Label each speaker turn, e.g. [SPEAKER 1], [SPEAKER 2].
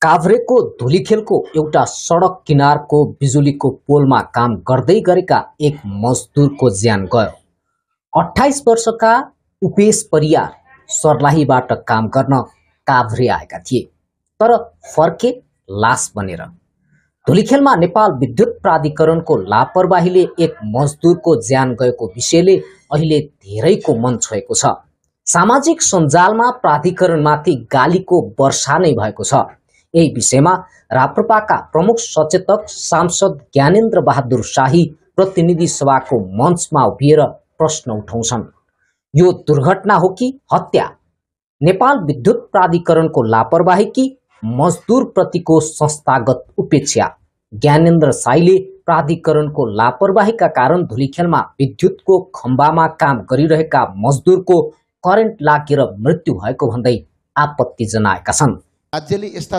[SPEAKER 1] काभ्रेको धुलीखेलको एउटा सडक किनारको बिजुलीको पोलमा काम गर्दै गरेका एक मजदुरको ज्यान गयो। 28 वर्षका उपेश परियार सर्लाहीबाट काम गर्न काभ्रे आएका थिए, तर फर्के लास बनेर। धुलीखेलमा नेपाल विद्युत प्राधिकरणको लापरवाहीले एक मजदुरको ज्यान गएको विषयले अहिले धेरैको मन छोएको छ। सामाजिक सञ्जालमा प्राधिकरणमाथि गालीको वर्षा नै भएको छ। यही विषयमा राप्रपाका प्रमुख सचेतक सांसद ज्ञानेन्द्र बहादुर शाही प्रतिनिधि सभाको मञ्चमा उभिएर प्रश्न उठाउँछन्। यो दुर्घटना हो कि हत्या? नेपाल विद्युत प्राधिकरणको लापरवाही कि मजदुर प्रतिको संस्थागत उपेक्षा? ज्ञानेन्द्र शाहीले प्राधिकरणको लापरवाहीका कारण धुलीखेलमा विद्युतको खम्बामा काम गरिरहेका मजदुरको करेन्ट लागेर मृत्यु भएको भन्दै आपत्ति जनाएका छन्।
[SPEAKER 2] राज्यले यस्ता